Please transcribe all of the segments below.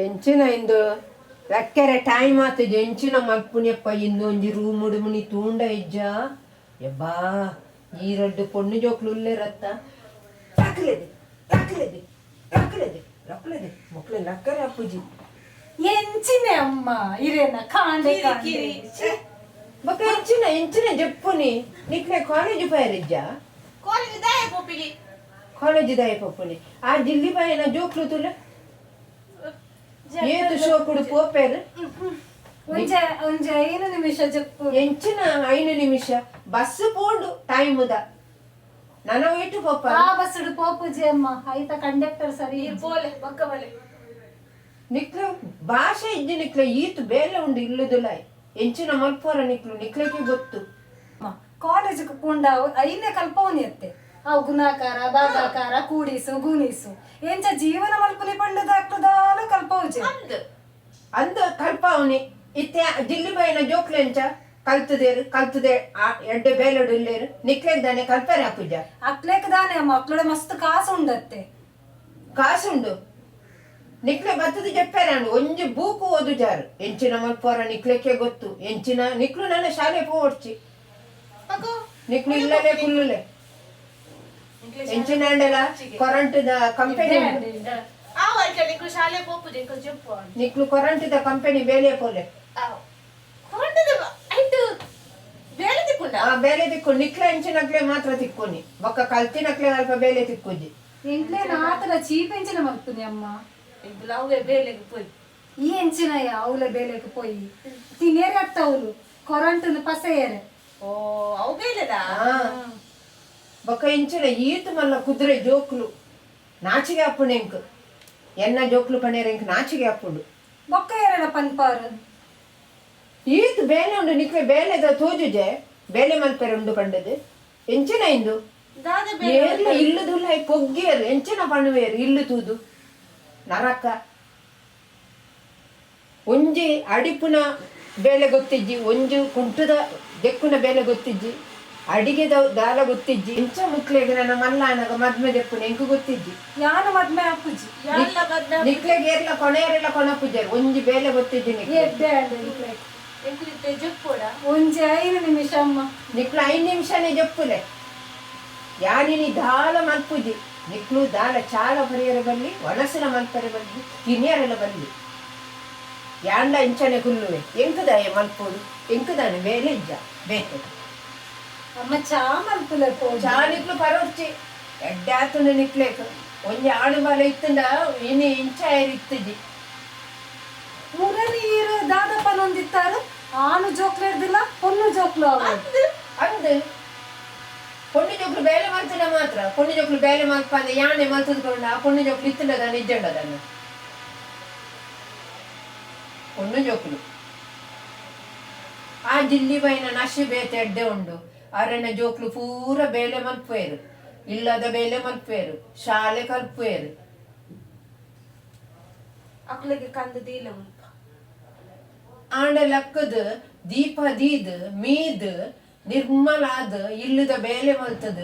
ಎಂಚಿನ ಇಂದು ಲಕ್ಕೆರೆ ಟೈಮ್ ಆತುಜಿ ಎಂಚಿನ ಮಲ್ಪುನಿಯಪ್ಪ ಇಂದು ಒಂಜಿ ರೂಮ್ ಮುನಿ ತೂಂಡ ಇಜ್ಜ ಯಬ್ಬಾ ಈ ರಡ್ಡು ಪೊಣ್ಣು ಜೋಕ್ಲು ಉಲ್ಲೇರತ್ತ ಲಕ್ಕಲೆದೆ ಲಕ್ಕಲೆದೆ ಲಕ್ಕಲೆದೆ ಲಕ್ಕಲೆದೆ ಮಕ್ಳು ಲಕ್ಕರೆ ಅಪ್ಪುಜಿ. ಎಂಚಿನೆ ಅಮ್ಮ ಇರೇನ ಕಾಂಡೆ ಕಾಂಡೆ. ಬೊಕ ಎಂಚಿನ ಎಂಚಿನ ಜಪ್ಪುನಿ ನಿಕ್ಲೆ ಕಾಲೇಜ್ ಪೈರಿಜ್ಜ? ಕಾಲೇಜ್ ದಾಯ ಪೋಪಿಲಿ. ಕಾಲೇಜ್ ದಾಯ ಪಪ್ಪುನಿ ಆ ಜಿಲ್ಲಿ ಬಾಯಿನ ಜೋಕ್ಲು ತುಲ ಏತು ಶೋಕುಡು ಪೋಪೇರು. ಒಂಜೆ ಒಂಜೆ 5 ನಿಮಿಷ ಜಪ್ಪು. ಎಂಚಿನ 5 ನಿಮಿಷ? ಬಸ್ ಪೋಂಡು ಟೈಮ್ the ನನ ಇಟ್ಟು ಪೋಪ. ಆ ಬಸ್ಸುಡು ಪೋಪುಜಿ ಅಮ್ಮ, ಐತ ಕಂಡಕ್ಟರ್ ಸರಿ. ನೀರ್ ಪೋಲೆ ಬೊಕ್ಕ ಬಲೆ. ನಿಕ್ಲು ಭಾಷೆ ಇಜ್ಜಿ ನಿಕ್ಲೆ, ಈತು ಬೇಲೆ ಉಂಡು ಇಲ್ಲುದುಲಾಯ್ ಎಂಚಿನ ಮಲ್ಪೋರ ನಿಕ್ಲು ನಿಕ್ಲೆಗೆ ಗೊತ್ತು. ಕಾಲೇಜ್ ಪೋಂಡ ಐನೇ ಕಲ್ಪವನಿ ಅತ್ತೆ, ಅವು ಗುಣಾಕಾರ ಭಾಗಾಕಾರ ಕೂಡಿಸು ಗುಣಿಸು ಎಂಚ ಜೀವನ ಮಲ್ಪುನಿ ಪಂಡದ ಆಗ್ತದಾಲು ಕಲ್ಪವುಜಿ. ಅಂದ್. ಅಂದ ಕಲ್ಪಾವನಿ ಇತ್ತೆ ಜಿಲ್ಲಿ ಬಾಯಿನ ಜೋಕ್ಲೆ ಎಂಚ ಕಲ್ತದೇರು ಕಲ್ತದೆ ಆ ಎಡ್ಡೆ ಬೇಲೆಡು ಇಲ್ಲೇರು ನಿಕ್ಲೆಗ್ ದಾನೆ ಕಲ್ಪರೆ ಅಪ್ಪುಜ. ಅಕ್ಲೇಕ್ ದಾನೆ ಅಮ್ಮ, ಅಕ್ಲೋಡೆ ಮಸ್ತ್ ಕಾಸು ಉಂಡತ್ತೆ. ಕಾಸುಂಡು ನಿಕ್ಲೆ ಬತ್ತದ ಜಪ್ಪೇರಾಂಡು ಒಂಜಿ ಬೂಕು ಓದುಜಾರು ಎಂಚಿನ ಮಲ್ಪೋರ ನಿಕ್ಲೆಕ್ಕೆ ಗೊತ್ತು. ಎಂಚಿನ ನಿಕ್ಲು ನನ್ನ ಶಾಲೆ ಪೋವಡ್ಚಿ. ಅಗೋ. ನಿಕ್ಲು ಇಲ್ಲಲೇ ಕುಲ್ಲುಲೆ ಎಂಚಿನ ಅಂಡಲ ಕೊರಂಟದ ಕಂಪನಿ. ಆವ್ ಅಲ್ಟ ನಿಕ್ಲು ಶಾಲೆ ಪೋಪುಜಿ ಎಂಕುಲು ಜಪ್ಪು ಅಂದ್. ನಿಕ್ಲು ಕೊರಂಟದ ಕಂಪನಿ ಬೇಲೆ ಪೋಲೆ. ಆವ್ ಹೊರಟದ ಐತು ಬೇಲೆ ತಿಕ್ಕುಂಡ. ಆ ಬೇಲೆ ತಿಕ್ಕು ನಿಕ್ಲೆ ಎಂಚಿನಕ್ಲೆ ಮಾತ್ರ ತಿಕ್ಕೊನಿ ಬೊಕ್ಕ ಕಲ್ತಿನಕ್ಲೆ ಅಲ್ಪ ಬೇಲೆ ತಿಕ್ಕೊಜಿ. ಎಂಕ್ಲೆ ನಾತಲ ಚೀಪ್ ಎಂಚಿನ ಮಲ್ಪುನಿ ಅಮ್ಮ. ಎಂಕುಲು ಅವೇ ಬೇಲೆಗ್ ಪೋಯಿ. ಈ ಎಂಚಿನಯ್ಯ ಅವಲ ಬೇಲೆಗ್ ಪೋಯಿ ತಿನೇರೆ ಅತ್ತ ಅವಲು ಕೊರಂಟುನು ಪಸೆಯರೆ. ಓ ಅವು ಬೇಲೆದಾ? ಆ ಬೊಕ್ಕ ಎಂಚಿನ ಈತು ಮಲ್ಲ ಕುದುರೆ ಜೋಕ್ಲು ನಾಚಿಗೆ ಅಪ್ಪುಂಡು ಎಂಕ್ ಎನ್ನ ಜೋಕ್ಲು ಪಣೇರ್ ಎಂಕ್ ನಾಚಿಗೆ ಅಪ್ಪುಂಡು. ಬೊಕ್ಕ ಏರಡ ಪನ್ಪಾರು. ಈತು ಬೇಲೆ ಉಂಡು ನಿಕ್ಲೆ ಬೇಲೆದ ತೋಜುಜೆ ಬೇಲೆ ಮಲ್ಪೆರೆ ಉಂಡು ಪಂಡದು ಎಂಚಿನ ಇಂದು. ದಾದ ಬೇಲೆ? ಏರ್ಲ ಇಲ್ಲದುಲ್ಲ ಪೊಗ್ಗೇರು ಎಂಚಿನ ಪಣುವೇರು ಇಲ್ಲು ತೂದು ನರಕ. ಒಂಜಿ ಅಡಿಪುನ ಬೇಲೆ ಗೊತ್ತಿಜ್ಜಿ, ಒಂಜಿ ಕುಂಟುದ ದೆಕ್ಕುನ ಬೇಲೆ ಗೊತ್ತಿಜ್ಜಿ, ಅಡಿಗೆದ ದಾಲ ಗೊತ್ತಿಜ್ಜಿ. ಎಂಚ ಮುಕ್ಲೆಗ್ ನನ್ನ ಮಲ್ಲಾನಗ ಮದ್ಮೆ ದೆಪ್ಪುನ ಎಂಕು ಗೊತ್ತಿಜ್ಜಿ. ಯಾನ ಮದ್ಮೆ ಅಪ್ಪುಜಿ. ಯಾನ್ಲ ಮದ್ಮೆ. ನಿಕ್ಲೆಗ್ ಏರ್ಲ ಕೊಣೆಯರೆಲ್ಲ ಕೊಣಪುಜಾರ್ ಒಂಜಿ ಬೇಲೆ ಗೊತ್ತಿಜ್ಜಿ ನಿಕ್ಲೆ. ಎಡ್ಡೆ ಅಂಡ ಎಂಕ್ಲೆ. ಎಂಕುಲು ಇತ್ತೆ ಜಪ್ಪುಡ. ಒಂಜಿ 5 ನಿಮಿಷ ಅಮ್ಮ. ನಿಕ್ಲು 5 ನಿಮಿಷನೇ ಜಪ್ಪುಲೆ ಯಾನಿನಿ ದಾಲ ಮಲ್ಪುಜಿ ನಿಕ್ಲು ದಾಲ ಚಾಲ ಬರಿಯರೆ ಬಲ್ಲಿ ಒಣಸಿನ ಮಲ್ಪರೆ ಬಲ್ಲಿ ತಿನಿಯರೆಲ್ಲ ಬಲ್ಲಿ ಯಾಂಡ ಇಂಚನೆ ಕುಲ್ಲುವೆ ಎಂಕುದಾಯ ಮಲ್ಪೋಡು ಎಂಕುದಾನೆ ಬೇಲೆ ಇಜ್ಜ ಬೇತೆ. ಅಮ್ಮ ಚಾ ಮಲ್ಪುಲೆ ಪೋಜ. ಚಾ ನಿಕ್ಲು ಪರೋಡ್ಚಿ ಎಡ್ಡೆ ಆತುಂಡು ನಿಕ್ಲೇಕ್ ಒಂಜಿ ಆಳು ಬಾಲ ಇತ್ತುಂಡ ಇನಿ ಇಂಚ ಇತ್ತುಜಿ. ಮುರನಿ ಈರು ದಾದಪ್ಪ ನೊಂದಿತ್ತಾರು ಆನು ಜೋಕ್ಲೆಡ್ದಿಲ್ಲ ಪೊನ್ನು ಜೋಕ್ಲು ಅವು. ಅಂದ್ ಪೊಣ್ಣು ಜೋಕ್ಲು ಬೇಲೆ ಮಲ್ತುಂಡ ಮಾತ್ರ ಪೊಣ್ಣು ಜೋಕ್ಲು ಬೇಲೆ ಮಲ್ಪ ಅಂದ್ರೆ ಯಾನೆ ಮಲ್ತದ್ಕೊಂಡ ಆ ಪೊಣ್ಣು ಜೋಕ್ಲು ಇತ್ತುಂಡದಾನೆ ಇಜ್ಜಂಡದನ್ನು ಪೊಣ್ಣು ಜೋಕ್ಲು ಆ ಜಿಲ್ಲಿ ಬೈನ ನಶಿ ಬೇತೆ ಎಡ್ಡೆ ಉಂಡು ಅರೆನ ಜೋಕ್ಲು ಪೂರ ಬೇಲೆ ಮಲ್ಪೇರು ಇಲ್ಲದ ಬೇಲೆ ಮಲ್ಪೇರು ಶಾಲೆ ಕಲ್ಪೇರು. ಅಕ್ಲೆಗೆ ಕಂದು ದೀಲ ಮುಲ್ಪ. ಆಂಡ ಲಕ್ಕದ ದೀಪ ದೀದ್ ಮೀದ್ ನಿರ್ಮಲಾದ ಇಲ್ಲದ ಬೇಲೆ ಮಲ್ತದ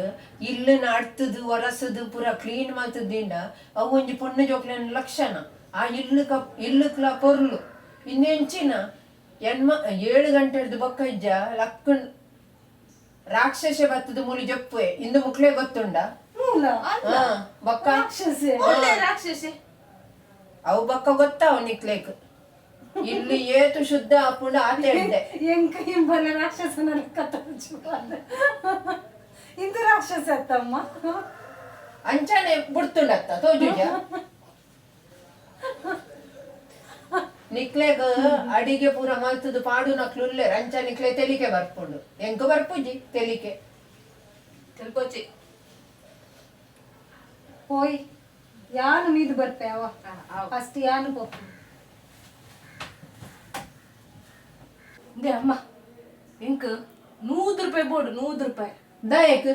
ಇಲ್ಲನ ಅಡ್ತದು ಒರಸದು ಪೂರ ಕ್ಲೀನ್ ಮಲ್ತದಿಂಡ ಅವು ಒಂಜಿ ಪೊಣ್ಣು ಜೋಕ್ಲೆನ ಲಕ್ಷಣ ಆ ಇಲ್ಲು ಕಪ್ ಇಲ್ಲುಕ್ಲ ಪೊರ್ಲು ಇನ್ನೆಂಚಿನ ಎಣ್ಮ 7 ಗಂಟೆ ಹಿಡ್ದು ಬೊಕ್ಕ ಇಜ್ಜ ಲಕ್ಕಣ್ ರಾಕ್ಷಸ ಬತ್ತದ ಮುಲಿ ಜಪ್ಪುವೆ ಇಂದು ಮುಕ್ಲೆ ಗೊತ್ತುಂಡ. ಮೂಲ. ಹಾ, ಬೊಕ್ಕ ರಾಕ್ಷಸೆ. ಒಳ್ಳೆ ರಾಕ್ಷಸೆ. ಅವು ಬೊಕ್ಕ ಗೊತ್ತಾವು ನಿಕ್ಲೇಕ್ ಇಲ್ಲಿ ಏತು ಶುದ್ಧ ಆಪುಂಡು ಆತ ಎಡ್ಡೆ. ಎಂಕ ಇಂಬಲ ರಾಕ್ಷಸನ ಲೆಕ್ಕ ತೋಜು ಇಂದು ರಾಕ್ಷಸ ಅತ್ತಮ್ಮ. ಅಂಚನೆ ಬುಡ್ತುಂಡತ್ತ ತೋಜುಜ ನಿಕ್ಲೆಗ್ ಅಡಿಗೆ ಪೂರ ಮಲ್ತದು ಪಾಡು ನಕ್ಲು ಉಲ್ಲೇರ್ ಅಂಚ ನಿಕ್ಲೆ ತೆಲಿಕೆ ಬರ್ಪುಂಡು ಎಂಕ್ ಬರ್ಪುಜಿ ತೆಲಿಕೆ. ತಿಳ್ಕೊಚಿ. ಪೋಯ್ ಯಾನು ಮೀದು ಬರ್ಪೆ ಅವ ಫಸ್ಟ್ ಯಾನು ಪೋಪು. ಇಂದೆ ಅಮ್ಮ ಎಂಕ್ 100 ರೂಪಾಯಿ ಬೋಡು 100 ರೂಪಾಯಿ. ದಾಯಕ್?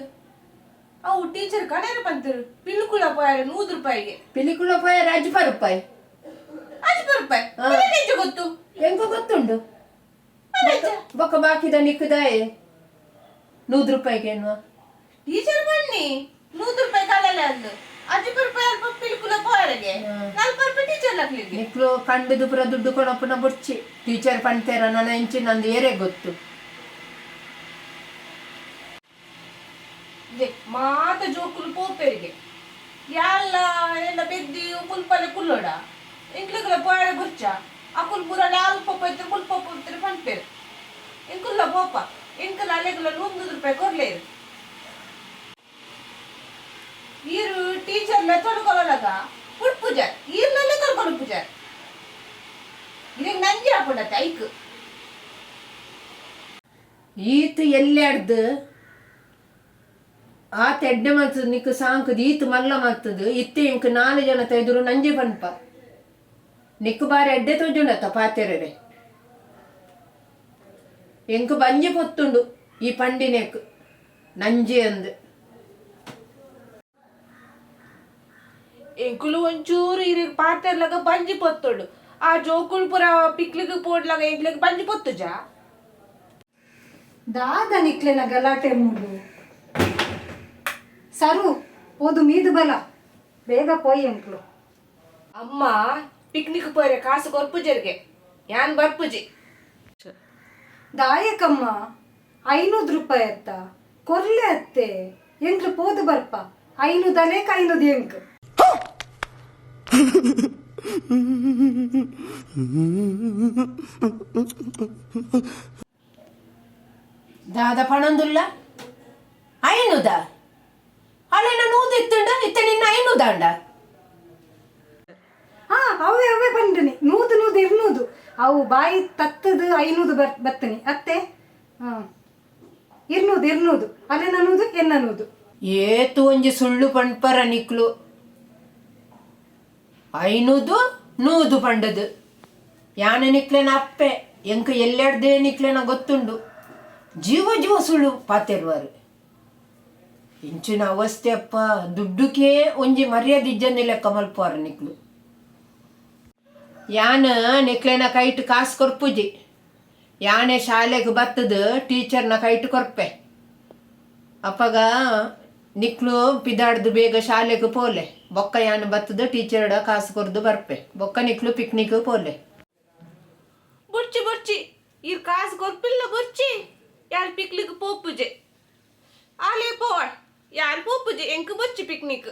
ಅವು ಟೀಚರ್ ಕಡೆಯರ ಪಂತರು ಪಿಲ್ಕುಳ ಪೋಯಾರೆ 100 ರೂಪಾಯಿಗೆ. ಪಿಲಿಕುಳ ಪೋಯ ರಾಜ್ಪ ರೂಪಾಯಿ. ಅಜ್ಪ ರೂಪಾಯಿ. ಹಾ. ಎಂಚ ಗೊತ್ತು? ಎಂಕ ಗೊತ್ತುಂಡು ಬೊಕ್ಕ ಬಾಕಿದ ನಿಕ್ಕುದಾಯೆ 100 ರೂಪಾಯಿಗೆ ಎನ್ನುವ. ಟೀಚರ್ ಬನ್ನಿ 100 ರೂಪಾಯಿ ಕಲಲೆ ಅಂದು ಅಜ್ಪ ರೂಪಾಯಿ ಅಲ್ಪ ಪಿಲ್ಕುಳ ಪೋಯಾರಿಗೆ 40 ರೂಪಾಯಿ ಟೀಚರ್ ಲಕ್ಲೆ. ಅಕ್ಲೆಗೆ. ನಿಕ್ಲು ಕಂಡುದು ಪೂರ ದುಡ್ಡು ಕೊಡಪುನ ಬುಡ್ಚಿ ಟೀಚರ್ ಪಂತೇರ ನನ್ನ ಇಂಚಿ ನಂದು ಏರೆ ಗೊತ್ತು. ಇದೆ ಮಾತ ಜೋಕುಲು ಪೋಪೆರಿಗೆ ಯಾಲ್ಲ ಎಲ್ಲ ಬೆದ್ದಿ ಮುಲ್ಪಲೆ ಕುಲ್ಲೋಡ ಇಂಕ್ಲುಗಳ ಪೋಯಡ ಬುರ್ಚ ಅಕುಲ್ ಪೂರ ಲಾಲ್ ಪೋಪ ಇತ್ತು ಮುಲ್ಪ ಪೋಪ ಪನ್ಪೇರು. ಇಂಕುಲ್ಲ ಪೋಪ, ಇಂಕುಲ ಅಲೆಗುಲ 100 ರೂಪಾಯಿ ಕೊರ್ಲೇರು. ಈರು ಟೀಚರ್ಲ ತೊಳ್ಕೊಳಗ ಪುಟ್ ಪೂಜಾರ್ ಈರ್ನಲ್ಲೇ ತೊಳ್ಕೊಳು ಪೂಜಾರ್. ಇದಕ್ಕೆ ನಂಜಿ ಹಾಕೊಂಡತ್ತೆ ಐಕ್. ಈತ್ ಎಲ್ಲೆಡ್ದು ಆತ ಎಡ್ಡೆ ಮಾಡ್ತದೆ, ನಿಕ್ಕು ಸಾಂಕುದು ಈತ್ ಮಲ್ಲ ಮಾಡ್ತದೆ. ಇತ್ತೆ ಇಂಕ್ ನಾಲು ಜನ ತೈದರು ನಂಜೆ ಪನ್ಪ. ನಿಕ್ಕು ಬಾರಿ ಎಡ್ಡೆ ತೋಜುಂಡತ್ತ ಪಾತೆರೆ. ಎಂಕ್ ಬಂಜೆ ಪೊತ್ತುಂಡು ಈ ಪಂಡಿನೆಕ್ ನಂಜೆ ಅಂದ್. ಎಂಕುಲು ಒಂಚೂರು ಇರು ಪಾತೆರ್ಲಗ ಬಂಜಿ ಪೊತ್ತುಂಡು. ಆ ಜೋಕುಲು ಪೂರ ಪಿಕ್ಲಿಗ್ ಪೋಡ್ಲಗ ಎಂಕ್ಲಿಗ್ ಬಂಜಿ ಪೊತ್ತುಜಾ? ದಾದ ನಿಕ್ಲೆನ ಗಲಾಟೆ ಮೂಡು? ಸರು, ಓದು ಮೀದು ಬಲ, ಬೇಗ ಪೋಯಿ ಅಂಕ್ಲು. ಅಮ್ಮ, ಪಿಕ್ನಿಕ್ ಪೋರೆ ಕಾಸು ಕೊರ್ಪುಜರಿಗೆ ಯಾನ್ ಬರ್ಪುಜಿ. ದಾಯಕಮ್ಮ, 500 ರೂಪಾಯಿ ಅತ್ತ, ಕೊರ್ಲೆ ಅತ್ತೆ. ಎಂಕ್ಲು ಪೋದು ಬರ್ಪ. ಐನೂದಲೇಕ ಐನೂದು ಎಂಕ್. ದಾದ ಪಣಂದುಲ್ಲ? ಐನುದ ಅಲ್ಲೇನ ನೂದು ಇತ್ತುಂಡ, ಇತ್ತ ನಿನ್ನ ಐನುದಾಂಡ. ಹಾ, ಅವೇ ಅವೇ ಬಂದನಿ. ನೂದು ನೂದು ಇರ್ನೂದು ಅವು ಬಾಯಿ ತತ್ತದು ಐನೂದು ಬರ್ ಬತ್ತನಿ ಅತ್ತೆ. ಹಾ, ಇರ್ನೂದು ಇರ್ನೂದು, ಅಲ್ಲೇನ ನೂದು, ಎನ್ನ ನೂದು. ಏತು ಒಂಜಿ ಸುಳ್ಳು ಪಣ್ಪರ ನಿಕ್ಲು. ಐನೂದು ನೂದು ಪಂಡದು. ಯಾನ ನಿಕ್ಲೆನ ಅಪ್ಪೆ, ಎಂಕ್ ಎಲ್ಲೆಡ್ದೇ ನಿಕ್ಲೆನ ಗೊತ್ತುಂಡು. ಜೀವ ಜೀವ ಸುಳ್ಳು ಪಾತೆರುವರು. ಇಂಚಿನ ಅವಸ್ಥೆ ಅಪ್ಪ. ದುಡ್ಡುಕೇ ಒಂಜಿ ಮರ್ಯಾದೆ ಇಜ್ಜಂದಿ ಲೆಕ್ಕ ಮಲ್ಪುವಾರ ನಿಕ್ಲು. ಯಾನ ನಿಕ್ಲೆನ ಕೈಟ್ ಕಾಸು ಕೊರ್ಪುಜಿ. ಯಾನೆ ಶಾಲೆಗೆ ಬತ್ತದು ಟೀಚರ್ನ ಕೈಟ್ ಕೊರ್ಪೆ. ಅಪ್ಪಗ ನಿಕ್ಲು ಪಿದಾಡ್ದು ಬೇಗ ಶಾಲೆಗೆ ಪೋಲೆ. ಬೊಕ್ಕ ಯಾನ್ ಬತ್ತದು ಟೀಚರ್ಡ ಕಾಸು ಕೊರ್ದು ಬರ್ಪೆ. ಬೊಕ್ಕ ನಿಕ್ಲು ಪಿಕ್ನಿಕ್ ಪೋಲೆ. ಬುಡ್ಚಿ ಬುಡ್ಚಿ, ಈರ್ ಕಾಸು ಕೊರ್ಪಿಲ್ಲ, ಬುಡ್ಚಿ. ಯಾನ್ ಪಿಕ್ನಿಕ್ ಪೋಪುಜೆ. ಆಲೇ ಪೋವಾಡ್, ಯಾನ್ ಪೋಪುಜೆ, ಎಂಕ್ ಬೊಚ್ಚಿ ಪಿಕ್ನಿಕ್.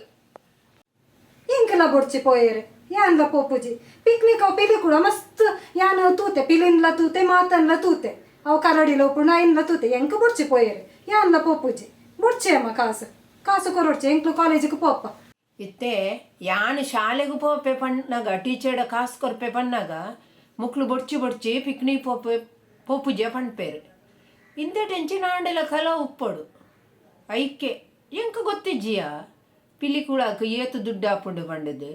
ಎಂಕಲ ಬೊಡ್ಚಿ ಪೋಯೆರೆ, ಯಾನ್ಲ ಪೋಪುಜಿ ಪಿಕ್ನಿಕ್. ಅವು ಪಿಲಿ ಕೂಡ ಮಸ್ತ್ ಯಾನ್ ತೂತೆ, ಪಿಲಿನ್ಲ ತೂತೆ, ಮಾತನ್ಲ ತೂತೆ. ಅವು ಕರಡಿಲ ಉಪ್ಪುಂಡು, ಐನ್ಲ ತೂತೆ. ಎಂಕ್ ಬೊಡ್ಚಿ ಪೋಯೆರೆ, ಯಾನ್ಲ ಪೋಪುಜಿ. ಬೊಡ್ಚಿ ಅಮ್ಮ, ಕಾಸು ಕಾಸು ಕೊರೊಡ್ಚಿ, ಎಂಕ್ಲು ಕಾಲೇಜಿಗೆ ಪೋಪ. ಇತ್ತೆ ಯಾನ್ ಶಾಲೆಗೆ ಪೋಪೆ ಪಣ್ಣಾಗ, ಟೀಚರ್ಡ ಕಾಸು ಕೊರ್ಪೆ ಪಣ್ಣಾಗ, ಮುಕ್ಲು ಬೊಡ್ಚಿ ಬೊಡ್ಚಿ, ಪಿಕ್ನಿಕ್ ಪೋಪೆ ಪೋಪುಜೆ ಪಣ್ಪೇರು. ಇಂದ ಟೆನ್ಷನ್ ಆಂಡಲ ಕಲ ಉಪ್ಪೊಡು ಐಕೆ. ಎಂಕ್ ಗೊತ್ತಿಜ್ಜಿಯಾ ಪಿಲಿ ಕುಳಾಕ್ ಏತು ದುಡ್ಡು ಆಪುಂಡು ಪಂಡದು?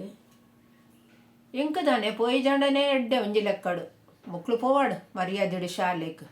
ಎಂಕ್ ದಾನೆ, ಪೋಯಿ ಜಾಂಡನೆ ಎಡ್ಡೆ ಒಂಜಿ ಲೆಕ್ಕಡು. ಮುಕ್ಲು ಪೋವಾಡು ಮರ್ಯಾದೆಡು ಶಾಲೆಗ್.